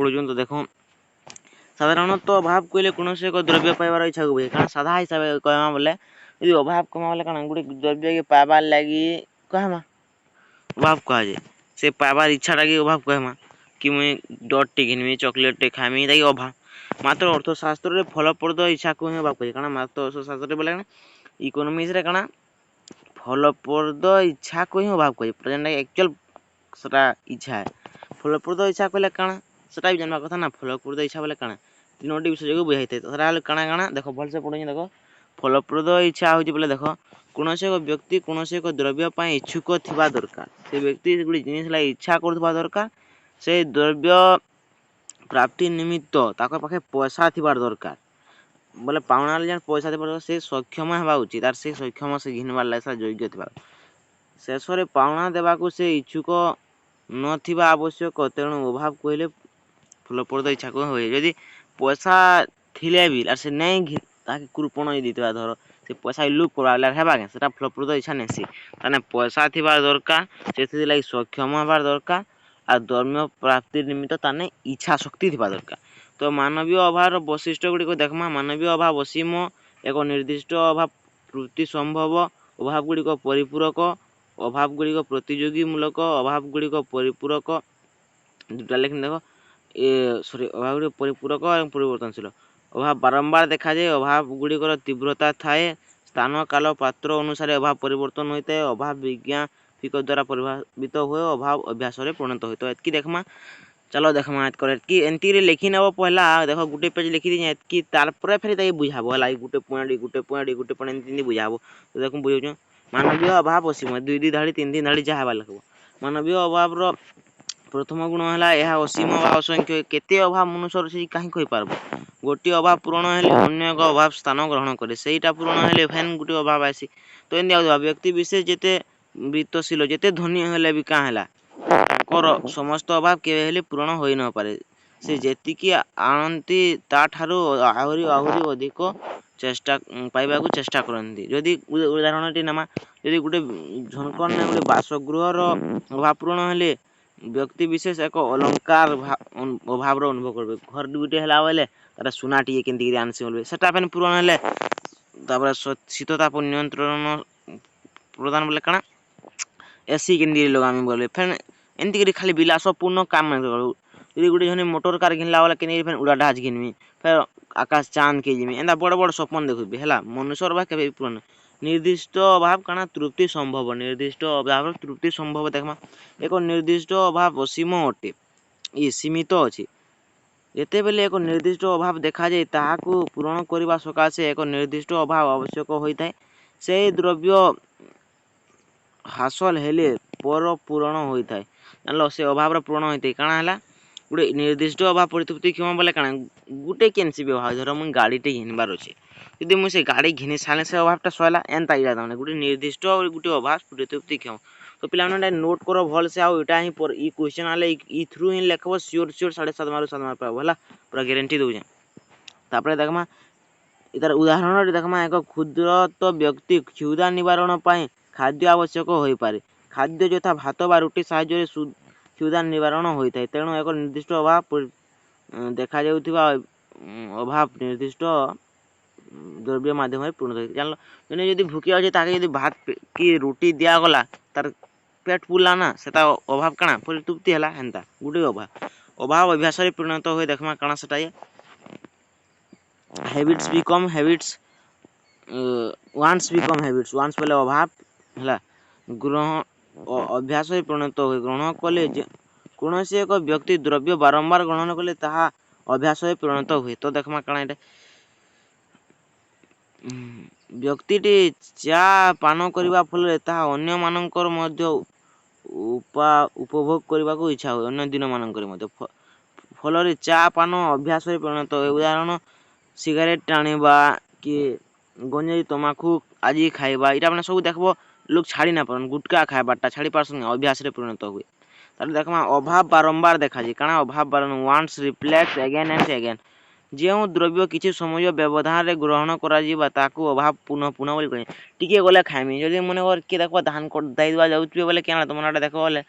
ପଢ଼ୁଛନ୍। ତ ଦେଖ, ସାଧାରଣତଃ ଅଭାବ କହିଲେ କୌଣସି ଏକ ଦ୍ରବ୍ୟ ପାଇବାର ଇଚ୍ଛାକୁ ବୁଝାଏ। କାରଣ ସାଧା ହିସାବରେ କହେମା ବୋଲେ, ଯଦି ଅଭାବ କହେମା ବୋଲେ କାଣା? ଗୋଟେ ଦ୍ରବ୍ୟକେ ପାଇବାର୍ ଲାଗି କହେମା, ଅଭାବ କୁହାଯାଏ। ସେ ପାଇବାର ଇଚ୍ଛାଟାକେ ଅଭାବ କହେମା କି ମୁଇଁ ଡଟ୍ଟେ ଘିନମି, ଚକୋଲେଟ୍ଟେ ଖାଇମି, ଏଟାକି ଅଭାବ। ମାତ୍ର ଅର୍ଥଶାସ୍ତ୍ରରେ ଫଳପ୍ରଦ ଇଚ୍ଛାକୁ ହିଁ ଅଭାବ କୁହାଯାଏ। କାଣା? ମାତ୍ର ଅର୍ଥଶାସ୍ତ୍ରରେ ବୋଲେ କାଣା? ଇକୋନୋମିକ୍ସରେ କାଣା? ଫଳପ୍ରଦ ଇଚ୍ଛାକୁ ହିଁ ଅଭାବ କୁହାଯାଏ, ଯେନ୍ଟାକି ଆକ୍ଚୁଆଲ୍ ସେଟା ଇଚ୍ଛା। ଫଳପ୍ରଦ ଇଚ୍ଛା କହିଲେ କାଣା, ସେଟା ବି ଜାଣିବା କଥା ନା। ଫଳପ୍ରଦ ଇଚ୍ଛା ବୋଲେ କାଣା? ତିନୋଟି ବିଷୟକୁ ବୁଝାଇଥାଏ। ସେଟା ହେଲେ କାଣା କାଣା? ଦେଖ, ଭଲସେ ପଢ଼ୁଛେ। ଦେଖ, ଫଳପ୍ରଦ ଇଚ୍ଛା ହେଉଛି ବୋଲେ, ଦେଖ, କୌଣସି ଏକ ବ୍ୟକ୍ତି କୌଣସି ଏକ ଦ୍ରବ୍ୟ ପାଇଁ ଇଚ୍ଛୁକ ଥିବା ଦରକାର। ସେ ବ୍ୟକ୍ତି ଗୋଟେ ଜିନିଷ ଲାଗି ଇଚ୍ଛା କରୁଥିବା ଦରକାର। ସେ ଦ୍ରବ୍ୟ ପ୍ରାପ୍ତି ନିମିତ୍ତ ତାଙ୍କ ପାଖେ ପଇସା ଥିବାର ଦରକାର। ବୋଲେ ପାଉଣା ଯେନ୍ ପଇସା ଥିବା ଦରକାର, ସେ ସକ୍ଷମ ହେବା ଉଚିତ। ଆର୍ ସେ ସକ୍ଷମ, ସେ ଘିନବାର୍ ଲାଗି ସେଟା ଯୋଗ୍ୟ ଥିବା। ଶେଷରେ ପାଉଣା ଦେବାକୁ ସେ ଇଚ୍ଛୁକ ନଥିବା ଆବଶ୍ୟକ। ତେଣୁ ଅଭାବ କହିଲେ ଫଳପ୍ରଦ ଇଚ୍ଛାକୁ ହୁଏ। ଯଦି ପଇସା ଥିଲେ ବି ଆର୍ ସେ ନେଇ, ତାହାକେ କୃପଣ ଦେଇଥିବା, ଧର ସେ ପଇସା ଲୁପ୍ କରା ହେବା କେଁ, ସେଟା ଫଳପ୍ରଦ ଇଚ୍ଛା ନେସି। ତାନେ ପଇସା ଥିବା ଦରକାର, ସେଥିର୍ଲାଗି ସକ୍ଷମ ହେବାର ଦରକାର, ଆର୍ ଦ୍ରବ୍ୟ ପ୍ରାପ୍ତି ନିମିତ୍ତ ତାନେ ଇଚ୍ଛା ଶକ୍ତି ଥିବା ଦରକାର। ତ ମାନବୀୟ ଅଭାବର ବୈଶିଷ୍ଟ୍ୟ ଗୁଡ଼ିକ ଦେଖମା। ମାନବୀୟ ଅଭାବ ଅସୀମ। ଏକ ନିର୍ଦ୍ଦିଷ୍ଟ ଅଭାବ ପୂର୍ତ୍ତି ସମ୍ଭବ। ଅଭାବ ଗୁଡ଼ିକ ପରିପୂରକ। ଅଭାବ ଗୁଡ଼ିକ ପ୍ରତିଯୋଗୀମୂଳକ। ଅଭାବ ଗୁଡ଼ିକ ପରିପୂରକ ଦୁଟା ଲେଖିନ। ଦେଖ, ଏ ସରି, ଅଭାବ ଗୁଡ଼ିକ ପରିପୂରକ ଏବଂ ପରିବର୍ତ୍ତନଶୀଳ। ଅଭାବ ବାରମ୍ବାର ଦେଖାଯାଏ। ଅଭାବ ଗୁଡ଼ିକର ତୀବ୍ରତା ଥାଏ। ସ୍ଥାନ, କାଳ, ପାତ୍ର ଅନୁସାରେ ଅଭାବ ପରିବର୍ତ୍ତନ ହୋଇଥାଏ। ଅଭାବ ବିଜ୍ଞାପିକ ଦ୍ୱାରା ପ୍ରଭାବିତ ହୁଏ। ଅଭାବ ଅଭ୍ୟାସରେ ପରିଣତ ହୁଏ। ତ ଏତ୍କି ଦେଖମା। ଚାଲ ଦେଖମା ଏତ୍କର। ଏତ୍କି ଏନ୍ତିରେ ଲେଖି ନେବ ପହଲା। ଦେଖ, ଗୋଟେ ପେଜ୍ ଲେଖିଦେଇଛେଁ ଏତ୍କି। ତାର୍ପରେ ଫେର୍ ତାକେ ବୁଝାବ ହେଲା। ଏଇ ଗୋଟେ ପଏଣ୍ଟ, ଗୋଟେ ପଏଣ୍ଟ, ଗୋଟେ ପଏଣ୍ଟ, ଏମିତି ଏମିତି ବୁଝାବ। ତ ଦେଖୁଁ, ବୁଝଉଛୁଁ। ମାନବୀୟ ଅଭାବ ଅସୀମ। ଦୁଇ ଦୁଇ ଧାଡ଼ି, ତିନି ତିନି ଧାଡ଼ି, ଯାହା ହେବା ଲେଖବ। ମାନବୀୟ ଅଭାବର ପ୍ରଥମ ଗୁଣ ହେଲା ଏହା ଅସୀମ ବା ଅସଂଖ୍ୟ। କେତେ ଅଭାବ ମନୁଷ୍ୟର ଅଛି କାହିଁ କହିପାରବ? ଗୋଟିଏ ଅଭାବ ପୂରଣ ହେଲେ ଅନ୍ୟ ଏକ ଅଭାବ ସ୍ଥାନ ଗ୍ରହଣ କରେ। ସେଇଟା ପୂରଣ ହେଲେ ଫେନ୍ ଗୋଟିଏ ଅଭାବ ଆସି ତ ଏମିତି ଆଉ ବ୍ୟକ୍ତି ବିଶେଷ ଯେତେ ବିତ୍ତଶୀଳ, ଯେତେ ଧନୀ ହେଲେ ବି କାଁ ହେଲା, ତାଙ୍କର ସମସ୍ତ ଅଭାବ କେବେ ହେଲେ ପୂରଣ ହୋଇନପାରେ। ସେ ଯେତିକି ଆଣନ୍ତି, ତାଠାରୁ ଆହୁରି ଆହୁରି ଅଧିକ ଚେଷ୍ଟା ପାଇବାକୁ ଚେଷ୍ଟା କରନ୍ତି। ଯଦି ଉଦାହରଣଟି ନେମା, ଯଦି ଗୋଟେ ଝନକର ଗୋଟେ ବାସଗୃହର ଅଭାବ ପୂରଣ ହେଲେ ବ୍ୟକ୍ତି ବିଶେଷ ଏକ ଅଳଙ୍କାର ଅଭାବର ଅନୁଭବ କରିବେ। ଘର ଗୋଟେ ହେଲା ବୋଇଲେ ତାର ସୁନା ଟିକେ କେନ୍ତିକିରି ଆନ୍ସି ବୋଲବେ। ସେଟା ଫେନ୍ ପୂରଣ ହେଲେ ତାପରେ ଶୀତ ତାପ ନିୟନ୍ତ୍ରଣ ପ୍ରଦାନ ବୋଲେ କାଣା, ଏସି କେନ୍ତିକିରି ଲଗାମି ବୋଲବେ। ଫେନ୍ ଏନ୍ତିକିରି ଖାଲି ବିଳାସପୂର୍ଣ୍ଣ କାମ। ଯଦି ଗୋଟେ ଜଣେ ମୋଟର କାର୍ ଘିନଲା ବୋଲେ କେନ୍ତିକିରି ଫେନ୍ ଉଡ଼ାଜାହାଜ ଘିନମି, ଫେର୍ ଆକାଶ ଚାନ୍ଦକେ ଯିମି, ଏନ୍ତା ବଡ଼ ବଡ଼ ସପନ ଦେଖୁବି ହେଲା। ମନୁଷ୍ୟର ବା କେବେ ବି ପୂରଣ। ନିର୍ଦ୍ଦିଷ୍ଟ ଅଭାବ କାଣା? ତୃପ୍ତି ସମ୍ଭବ। ନିର୍ଦ୍ଦିଷ୍ଟ ଅଭାବ ତୃପ୍ତି ସମ୍ଭବ। ଦେଖମା, ଏକ ନିର୍ଦ୍ଦିଷ୍ଟ ଅଭାବ ଅସୀମ ଅଟେ, ଇ ସୀମିତ ଅଛି। ଯେତେବେଳେ ଏକ ନିର୍ଦ୍ଦିଷ୍ଟ ଅଭାବ ଦେଖାଯାଏ, ତାହାକୁ ପୂରଣ କରିବା ସକାଶେ ଏକ ନିର୍ଦ୍ଦିଷ୍ଟ ଅଭାବ ଆବଶ୍ୟକ ହୋଇଥାଏ। ସେହି ଦ୍ରବ୍ୟ ହାସଲ ହେଲେ ପର ପୂରଣ ହୋଇଥାଏ। ଜାଣିଲ, ସେ ଅଭାବର ପୂରଣ ହୋଇଥାଏ। କାଣା ହେଲା? ଗୋଟେ ନିର୍ଦ୍ଦିଷ୍ଟ ଅଭାବ ପରିତୃପ୍ତି କ୍ଷମ ବୋଲେ କାଣା? ଗୋଟେ କେନ୍ସି ବି ଅଭାବ, ଧର ମୁଇଁ ଗାଡ଼ିଟେ ଘିନବାର ଅଛି, ଯଦି ମୁଇଁ ସେ ଗାଡ଼ି ଘିନି ସାରିଲେ ସେ ଅଭାବଟା ସଇଲା। ଏନ୍ତା ଇଟା ତାମାନେ ଗୋଟେ ନିର୍ଦ୍ଦିଷ୍ଟ ଗୋଟେ ଅଭାବ ପରିତୃପ୍ତି କ୍ଷମ। ତ ପିଲାମାନେ, ଏଇଟା ନୋଟ୍ କର ଭଲସେ। ଆଉ ଏଇଟା ହିଁ ଇ କ୍ୱେଶ୍ଚନ୍ ଆଇଲେ ଇ ଥ୍ରୁ ହିଁ ଲେଖବ। ସିଓର ସିଓର 7.5 ମାର୍କ, 7 ମାର୍କ ପାଇବ ହେଲା, ପୁରା ଗ୍ୟାରେଣ୍ଟି ଦଉଛେଁ। ତାପରେ ଦେଖମା, ତାର ଉଦାହରଣଟି ଦେଖମା। ଏକ କ୍ଷୁଧାର୍ତ୍ତ ବ୍ୟକ୍ତି କ୍ଷୁଧା ନିବାରଣ ପାଇଁ ଖାଦ୍ୟ ଆବଶ୍ୟକ ହୋଇପାରେ। ଖାଦ୍ୟ ଯଥା ଭାତ ବା ରୁଟି ସାହାଯ୍ୟରେ କ୍ଷୁଧା ନିବାରଣ ହୋଇଥାଏ। ତେଣୁ ଏକ ନିର୍ଦ୍ଦିଷ୍ଟ ଅଭାବ ଦେଖାଯାଉଥିବା ଅଭାବ ନିର୍ଦ୍ଦିଷ୍ଟ ଦ୍ରବ୍ୟ ମାଧ୍ୟମରେ ପୂର୍ଣ୍ଣ ହୋଇଥାଏ। ଜାଣିଲ, ଜଣେ ଯଦି ଭୁକିଆ ଅଛି, ତାକେ ଯଦି ଭାତ କି ରୁଟି ଦିଆଗଲା, ତାର ପେଟ ପୁରଲା ନା, ସେଟା ଅଭାବ କାଣା ପରିତୃପ୍ତି ହେଲା। ହେନ୍ତା ଗୋଟେ ଅଭାବ। ଅଭାବ ଅଭ୍ୟାସରେ ପରିଣତ ହୁଏ। ଦେଖମା କାଣା ସେଟା। Habits become habits, wants become habits. Wants ବୋଲେ ଅଭାବ ହେଲା, ଗ୍ରହଣ ଅଭ୍ୟାସରେ ପରିଣତ ହୁଏ। ଗ୍ରହଣ କଲେ, କୌଣସି ଏକ ବ୍ୟକ୍ତି ଦ୍ରବ୍ୟ ବାରମ୍ବାର ଗ୍ରହଣ କଲେ ତାହା ଅଭ୍ୟାସରେ ପରିଣତ ହୁଏ। ତ ଦେଖମା କାଣା ଏଇଟା। ବ୍ୟକ୍ତିଟି ଚା ପାନ କରିବା ଫଳରେ ତାହା ଅନ୍ୟମାନଙ୍କର ମଧ୍ୟ ଉପଭୋଗ କରିବାକୁ ଇଚ୍ଛା ହୁଏ ଅନ୍ୟ ଦିନମାନଙ୍କରେ ମଧ୍ୟ। ଫଳରେ ଚା ପାନ ଅଭ୍ୟାସରେ ପରିଣତ ହୁଏ। ଉଦାହରଣ, ସିଗାରେଟ ଟାଣିବା କି ଗଞ୍ଜେଇ, ତମାଖୁ ଆଜି ଖାଇବା, ଏଇଟା ମାନେ ସବୁ ଦେଖବ ଲୋକ ଛାଡ଼ି ନା ପାରନ୍। ଗୁଟକା ଖାଇବାରଟା ଛାଡ଼ି ପାରସନ୍, ଅଭ୍ୟାସରେ ପରିଣତ ହୁଏ। ତାହେଲେ ଦେଖମା, ଅଭାବ ବାରମ୍ବାର ଦେଖାଯାଏ। କାଣା? ଅଭାବ ବାରମ୍ବାର, wants repeats again and again. ଯେଉଁ ଦ୍ରବ୍ୟ କିଛି ସମୟ ବ୍ୟବଧାନରେ ଗ୍ରହଣ କରାଯିବା, ତାକୁ ଅଭାବ ପୁନଃ ପୁନଃ ବୋଲି କୁହାଯାଏ। ଟିକେ ଗଲେ ଖାଇମି। ଯଦି ମନେକର କିଏ ଦେଖବ ଧାନ ଦେଇଦବା ଯାଉଥିବେ ବୋଲେ, କେଣା ତୁମ ନାଟା ଦେଖ ବୋଲେ,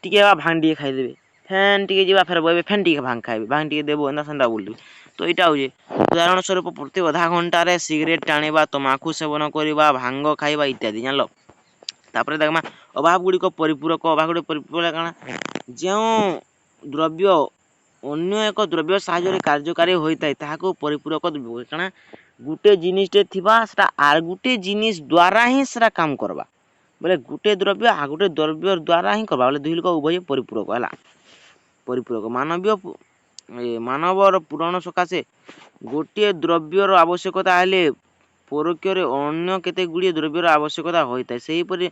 ଟିକେ ବା ଭାଙ୍ଗ ଟିକେ ଖାଇଦେବେ। ଫେନ୍ ଟିକେ ଯିବା, ଫେର୍ ବଇବେ, ଫେନ୍ ଟିକେ ଭାଙ୍ଗ ଖାଇବେ, ଭାଙ୍ଗ ଟିକେ ଦେବୁ, ଏନ୍ତା ସେନ୍ତା ବୁଲିବେ। ତ ଏଇଟା ହଉଛେ ଉଦାହରଣ ସ୍ୱରୂପ ପ୍ରତି ଅଧା ଘଣ୍ଟାରେ ସିଗାରେଟ୍ ଟାଣିବା, ତମାଖୁ ସେବନ କରିବା, ଭାଙ୍ଗ ଖାଇବା ଇତ୍ୟାଦି, ଜାଣିଲ। ତାପରେ ଦେଖମା ଅଭାବ ଗୁଡ଼ିକ ପରିପୂରକ। ଅଭାବ ଗୁଡ଼ିକ ପରିପୂରକ କାଣା? ଯେଉଁ ଦ୍ରବ୍ୟ ଅନ୍ୟ ଏକ ଦ୍ରବ୍ୟ ସାହାଯ୍ୟରେ କାର୍ଯ୍ୟକାରୀ ହୋଇଥାଏ, ତାହାକୁ ପରିପୂରକ ଦ୍ରବ୍ୟ। କାଣା? ଗୁଟେ ଜିନିଷଟେ ଥିବା, ସେଟା ଆର୍ ଗୁଟେ ଜିନିଷ ଦ୍ୱାରା ହିଁ ସେଟା କାମ କରବା ବୋଲେ, ଗୁଟେ ଦ୍ରବ୍ୟ ଆଉ ଗୁଟେ ଦ୍ରବ୍ୟ ଦ୍ୱାରା ହିଁ କରବା ବୋଲେ, ଦୁଇ ଲୋକ ଉଭୟ ପରିପୂରକ ହେଲା। ପରିପୂରକ ମାନବୀୟ ମାନବର ପୂରଣ ସକାଶେ ଗୋଟିଏ ଦ୍ରବ୍ୟର ଆବଶ୍ୟକତା ହେଲେ ପରୋକ୍ଷରେ ଅନ୍ୟ କେତେ ଗୁଡ଼ିଏ ଦ୍ରବ୍ୟର ଆବଶ୍ୟକତା ହୋଇଥାଏ। ସେହିପରି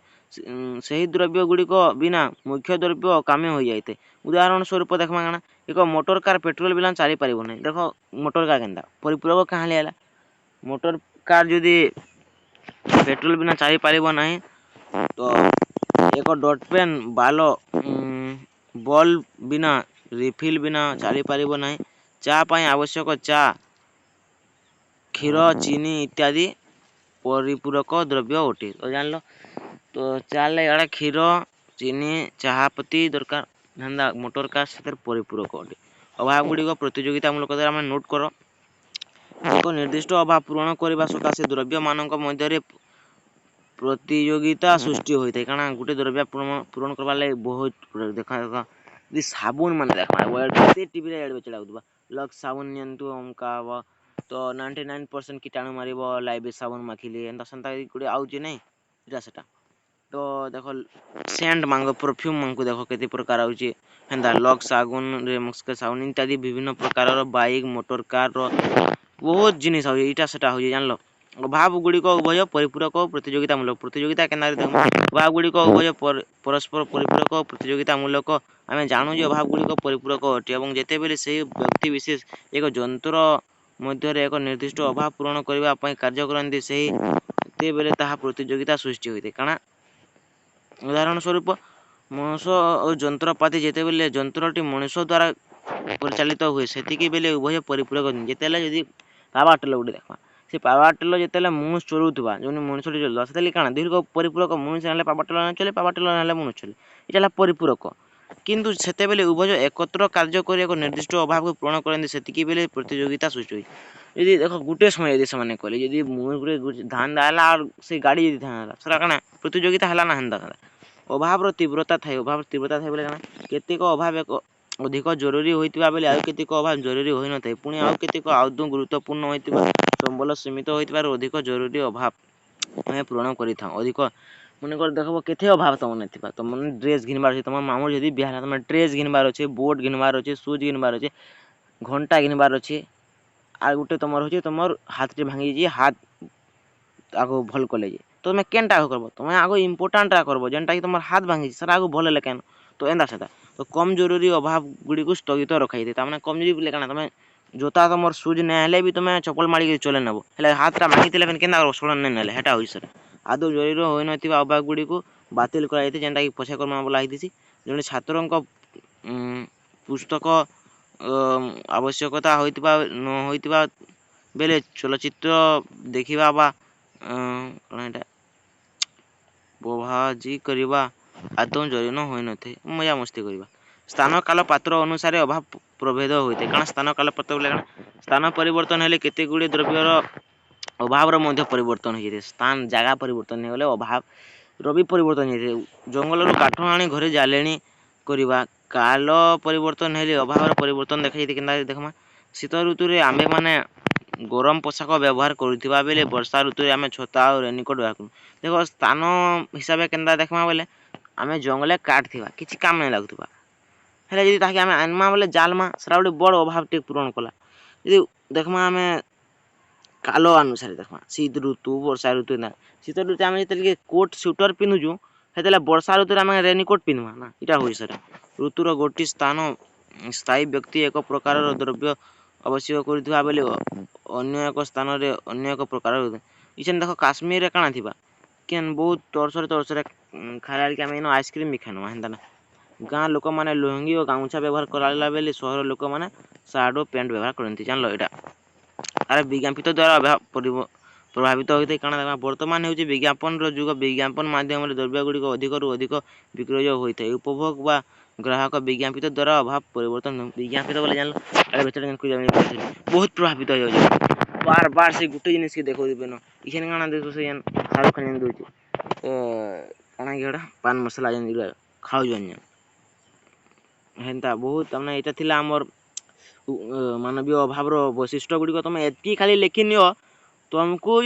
ସେହି ଦ୍ରବ୍ୟ ଗୁଡ଼ିକ ବିନା ମୁଖ୍ୟ ଦ୍ରବ୍ୟ ଅକାମ୍ୟ ହୋଇଯାଇଥାଏ। ଉଦାହରଣ ସ୍ୱରୂପ ଦେଖମା କାଣା? ଏକ ମୋଟର କାର୍ ପେଟ୍ରୋଲ ବିନା ଚାଲିପାରିବ ନାହିଁ। ଦେଖ, ମୋଟର କାର୍ କେନ୍ତା ପରିପୂରକ କାହାଲି ହେଲା? ମୋଟର କାର୍ ଯଦି ପେଟ୍ରୋଲ ବିନା ଚାଲିପାରିବ ନାହିଁ। ତ ଏକ ଡଟ୍ ପେନ୍ ବାଲ ବଲ୍ ବିନା, ରିଫିଲ୍ ବିନା ଚାଲିପାରିବ ନାହିଁ। ଚା ପାଇଁ ଆବଶ୍ୟକ ଚା, କ୍ଷୀର, ଚିନି ଇତ୍ୟାଦି ପରିପୂରକ ଦ୍ରବ୍ୟ ଅଟେ। ତ ଜାଣିଲ ତ, ଚାଲେ ଇଆଡ଼େ କ୍ଷୀର, ଚିନି, ଚାହା ପତି ଦରକାର। ହେନ୍ତା ମୋଟର କାର୍ ସେଥିରେ ପରିପୂରକ ଅଟେ। ଅଭାବ ଗୁଡ଼ିକ ପ୍ରତିଯୋଗିତାମୂଳକ ଦ୍ୱାରା ଆମେ ନୋଟ୍ କର। ଏକ ନିର୍ଦ୍ଦିଷ୍ଟ ଅଭାବ ପୂରଣ କରିବା ସକାଶେ ଦ୍ରବ୍ୟମାନଙ୍କ ମଧ୍ୟରେ ପ୍ରତିଯୋଗିତା ସୃଷ୍ଟି ହୋଇଥାଏ। କାଣା? ଗୋଟେ ଦ୍ରବ୍ୟ ପୂରଣ କରବାର୍ ଲାଗି ବହୁତ। ଦେଖ ଦେଖ, ଯଦି ସାବୁନ ମାନେ ଦେଖମା, କେତେ ଟିଭିରେ ଆଡ଼୍ ଚଳାଉଥିବା, ଲକ୍ସ ସାବୁନ ନିଅନ୍ତୁ, ଅମକା ହବ, ତ 99% କୀଟାଣୁ ମାରିବ, ଲାଇଫ ସାବୁନ ମାଖିଲେ, ଏନ୍ତା ସେନ୍ତା ଗୋଟେ ଆଉଛି ନାଇଁ ଏଇଟା ସେଟା। ତ ଦେଖ, ସେଣ୍ଟ ମାଙ୍ଗ, ପରଫ୍ୟୁମ୍ ମାନଙ୍କୁ ଦେଖ, କେତେ ପ୍ରକାର ଆଉଛି। ହେନ୍ତା ଲକ୍ସ ସାବୁନ, ସାବୁନ ଇତ୍ୟାଦି ବିଭିନ୍ନ ପ୍ରକାରର ବାଇକ୍, ମୋଟର କାର୍ର ବହୁତ ଜିନିଷ ହଉଛି, ଏଇଟା ସେଟା ହଉଛି, ଜାଣିଲ। ଅଭାବ ଗୁଡ଼ିକ ଉଭୟ ପରିପୂରକ ଓ ପ୍ରତିଯୋଗିତାମୂଳକ। ପ୍ରତିଯୋଗିତା କେନ୍ତା? ଅଭାବ ଗୁଡ଼ିକ ଉଭୟ ପରସ୍ପର ପରିପୂରକ ଓ ପ୍ରତିଯୋଗିତାମୂଳକ। ଆମେ ଜାଣୁ ଯେ ଅଭାବ ଗୁଡ଼ିକ ପରିପୂରକ ଅଟେ ଏବଂ ଯେତେବେଳେ ସେହି ବ୍ୟକ୍ତି ବିଶେଷ ଏକ ଯନ୍ତ୍ର ମଧ୍ୟରେ ଏକ ନିର୍ଦ୍ଦିଷ୍ଟ ଅଭାବ ପୂରଣ କରିବା ପାଇଁ କାର୍ଯ୍ୟ କରନ୍ତି, ସେହି ସେତେବେଳେ ତାହା ପ୍ରତିଯୋଗିତା ସୃଷ୍ଟି ହୋଇଥାଏ। କାଣା? ଉଦାହରଣ ସ୍ୱରୂପ ମଣିଷ ଓ ଯନ୍ତ୍ରପାତି। ଯେତେବେଳେ ଯନ୍ତ୍ରଟି ମଣିଷ ଦ୍ୱାରା ପରିଚାଳିତ ହୁଏ, ସେତିକି ବେଳେ ଉଭୟ ପରିପୂରକ। ଯେତେବେଳେ ଯଦି ପାୱାର ଟିଲର ଗୋଟେ ଦେଖବା, ସେ ପାୱାର ଟିଲର ଯେତେବେଳେ ମନୁଷ ଚଲଉଥିବା, ଯେଉଁ ମଣିଷଟି ଚଲଉଥିବା, ସେତେବେଳେ କାଣା? ଦୁଇ ପରିପୂରକ। ମନୁଷ ହେଲେ ପାୱାର ଟିଲର ଚଲେ, ପାୱାର ଟିଲର ହେଲେ ମନୁଷ ଚଲେ। ଏଇଟା ହେଲା ପରିପୂରକ। କିନ୍ତୁ ସେତେବେଳେ ଉଭୟ ଏକତ୍ର କାର୍ଯ୍ୟ କରି ଏକ ନିର୍ଦ୍ଦିଷ୍ଟ ଅଭାବକୁ ପୂରଣ କରନ୍ତି, ସେତିକି ବେଳେ ପ୍ରତିଯୋଗିତା ସୃଷ୍ଟି ହୁଏ। ଯଦି ଦେଖ, ଗୋଟେ ସମୟ ଯଦି ସେମାନେ କଲେ, ଯଦି ମୁଁ ଗୋଟେ ଧାନ ହେଲା ଆର୍ ସେ ଗାଡ଼ି ଯଦି ଧାନ ହେଲା, ସେଟା କାଣା ପ୍ରତିଯୋଗିତା ହେଲା ନା? ହେନ୍ତା ହେଲା। ଅଭାବର ତୀବ୍ରତା ଥାଏ। ଅଭାବର ତୀବ୍ରତା ଥାଏ ବୋଲେ କାଣା? କେତେକ ଅଭାବ ଏକ ଅଧିକ ଜରୁରୀ ହୋଇଥିବା ବେଳେ ଆଉ କେତେକ ଅଭାବ ଜରୁରୀ ହୋଇନଥାଏ। ପୁଣି ଆଉ କେତେକ ଆଦୌ ଗୁରୁତ୍ୱପୂର୍ଣ୍ଣ ହୋଇଥିବା ସମ୍ବଳ ସୀମିତ ହୋଇଥିବାରୁ ଅଧିକ ଜରୁରୀ ଅଭାବ ଆମେ ପୂରଣ କରିଥାଉ। ଅଧିକ ମନେକର ଦେଖବ, କେତେ ଅଭାବ ତମନେ ଥିବା, ତମନେ ଡ୍ରେସ୍ ଘିନବାର ଅଛି, ତମ ମାମୁଁ ଯଦି ବିହା ହେଲା, ତମେ ଡ୍ରେସ୍ ଘିନବାର ଅଛି, ବୁଟ୍ ଘିନବାର ଅଛି, ସୁଜ୍ ଘିନବାର ଅଛି, ଘଣ୍ଟା ଘିନବାର ଅଛି, ଆଉ ଗୋଟେ ତମର ହଉଛି ତମର ହାତଟେ ଭାଙ୍ଗି ଯାଇଛି, ହାତ ଆଗ ଭଲ କଲେ ଯେ, ତ ତମେ କେନ୍ଟା ଆଗ କରବ? ତମେ ଆଗ ଇମ୍ପୋର୍ଟାଣ୍ଟଟା କରବ, ଯେନ୍ଟା କି ତମର ହାତ ଭାଙ୍ଗିଛି, ସେଟା ଆଗ ଭଲ ହେଲେ କେନ। ତ ଏନ୍ତା ସେଟା ତ କମ୍ ଜରୁରୀ ଅଭାବ ଗୁଡ଼ିକୁ ସ୍ଥଗିତ ରଖାଯାଇଥାଏ। ତାମାନେ କମ୍ ଜରୁରୀ ବୋଲେ କାଣା? ତମେ ଜୋତା, ତମର ସୁଜ୍ ନାଇଁ ହେଲେ ବି ତମେ ଚପଲ ମାଡ଼ିକି ଚଲେଇ ନେବ। ହେଲେ ହାତଟା ଭାଙ୍ଗିଥିଲେ ଫେନ୍ କେନ୍ତା କରବ ସଡ଼ନ୍ ନାଇଁ ନେଲେ? ହେଟା ହଉଛି ସେଟା। ଆଦୌ ଜରୁରୀ ହୋଇନଥିବା ଅଭାବ ଗୁଡ଼ିକୁ ବାତିଲ କରାଯାଇଥାଏ, ଯେନ୍ଟାକି ପଛେ କର୍ମା ବୋଲା ହେଇଥିସି। ଜଣେ ଛାତ୍ରଙ୍କ ପୁସ୍ତକ ଆବଶ୍ୟକତା ହୋଇଥିବା ନ ହୋଇଥିବା ବେଳେ ଚଳଚ୍ଚିତ୍ର ଦେଖିବା ବା କ'ଣ ଏଇଟା ବଭାଜି କରିବା ଆଦୌ ଜରୁରୀ ହୋଇନଥାଏ, ମଜାମସ୍ତି କରିବା। ସ୍ଥାନ, କାଳ, ପାତ୍ର ଅନୁସାରେ ଅଭାବ ପ୍ରଭେଦ ହୋଇଥାଏ। କାରଣ ସ୍ଥାନ, କାଳ, ପାତ୍ର ବୋଲେ କାଣା? ସ୍ଥାନ ପରିବର୍ତ୍ତନ ହେଲେ କେତେ ଗୁଡ଼ିଏ ଦ୍ରବ୍ୟର ଅଭାବର ମଧ୍ୟ ପରିବର୍ତ୍ତନ ହୋଇଯାଇଥାଏ। ସ୍ଥାନ, ଜାଗା ପରିବର୍ତ୍ତନ ହେଇଗଲେ ଅଭାବର ବି ପରିବର୍ତ୍ତନ ହେଇଯାଇଥାଏ। ଜଙ୍ଗଲରୁ କାଠ ଆଣି ଘରେ ଜାଳେଣୀ କରିବା। କାଳ ପରିବର୍ତ୍ତନ ହେଲେ ଅଭାବର ପରିବର୍ତ୍ତନ ଦେଖାଯାଇଥାଏ। କେନ୍ତା ଦେଖମା? ଶୀତ ଋତୁରେ ଆମ୍ଭେମାନେ ଗରମ ପୋଷାକ ବ୍ୟବହାର କରୁଥିବା ବେଳେ ବର୍ଷା ଋତୁରେ ଆମେ ଛତା ଆଉ ରେନିକୋଟ୍ ବ୍ୟବହାର କରୁ। ଦେଖ, ସ୍ଥାନ ହିସାବେ କେନ୍ତା ଦେଖମା ବୋଇଲେ, ଆମେ ଜଙ୍ଗଲେ କାଠ୍ ଥିବା, କିଛି କାମ ନାଇଁ ଲାଗୁଥିବା, ହେଲେ ଯଦି ତାହାକେ ଆମେ ଆନ୍ମା ବୋଲେ ଜାଲ୍ମା, ସେଟା ଗୋଟେ ବଡ଼ ଅଭାବଟେ ପୂରଣ କଲା। ଯଦି ଦେଖମା, ଆମେ କାଲ ଅନୁସାରେ ଦେଖମା, ଶୀତ ଋତୁ, ବର୍ଷା ଋତୁ ନା, ଶୀତ ଋତୁ ଆମେ ଯେତେବେଳେ କୋଟ୍, ସୁଇଟର୍ ପିନ୍ଧୁଛୁ, ସେତେବେଳେ ବର୍ଷା ଋତୁରେ ଆମେ ରେନିକୋଟ୍ ପିନ୍ଧମା ନା? ଇଟା ହଉଛି ସେଟା। ଋତୁର ଗୋଟିଏ ସ୍ଥାନ ସ୍ଥାୟୀ ବ୍ୟକ୍ତି ଏକ ପ୍ରକାରର ଦ୍ରବ୍ୟ ଆବଶ୍ୟକ କରୁଥିବା ବେଳେ ଅନ୍ୟ ଏକ ସ୍ଥାନରେ ଅନ୍ୟ ଏକ ପ୍ରକାର। ଇଛେନ୍ ଦେଖ, କାଶ୍ମୀରରେ କାଣା ଥିବା, କେନ୍ ବହୁତ ତରସରେ ତରସରେ ଖାଇଲା ବେଳିକେ ଆମେ ଇନ ଆଇସ୍କ୍ରିମ୍ ବି ଖାଇନମା, ହେନ୍ତା ନା? ଗାଁ ଲୋକମାନେ ଲୁଙ୍ଗି ଓ ଗାମୁଛା ବ୍ୟବହାର କରାଗଲା ବେଳେ ସହର ଲୋକମାନେ ସାର୍ଟ ଓ ପ୍ୟାଣ୍ଟ ବ୍ୟବହାର କରନ୍ତି, ଜାଣିଲ ଏଇଟା। ଆର୍ ବିଜ୍ଞାପିତ ଦ୍ୱାରା ପ୍ରଭାବିତ ହୋଇଥାଏ। କାଣା ଦେଖମା? ବର୍ତ୍ତମାନ ହେଉଛି ବିଜ୍ଞାପନର ଯୁଗ। ବିଜ୍ଞାପନ ମାଧ୍ୟମରେ ଦ୍ରବ୍ୟ ଗୁଡ଼ିକ ଅଧିକରୁ ଅଧିକ ବିକ୍ରୟ ହୋଇଥାଏ। ଉପଭୋଗ ବା ଗ୍ରାହକ ବିଜ୍ଞାପିତ ଦ୍ୱାରା ଅଭାବ ପରିବର୍ତ୍ତନ। ବିଜ୍ଞାପିତ ବୋଲେ ଜାଣିଲ, ବହୁତ ପ୍ରଭାବିତ ହେଇଯାଉଛି। ବାର ବାର ସେ ଗୋଟେ ଜିନିଷକେ ଦେଖଉଥିବେନ। ଇଛେନ୍ କାଣା ଦେଖ, ସେ ଯେନ୍ ଶାହରୁଖ ଖାନ ଯେନ୍ ଦଉଛି, କାଣା କି ହେଟା, ପାନ ମସଲା ଯେନ୍ ଖାଉଛନ୍ ଯେନ୍, ହେନ୍ତା ବହୁତ। ତାମାନେ ଏଇଟା ଥିଲା ଆମର୍ ମାନବୀୟ ଅଭାବର ବୈଶିଷ୍ଟ୍ୟ ଗୁଡ଼ିକ। ତମେ ଏତ୍କି ଖାଲି ଲେଖିନିଅ ତମକୁ।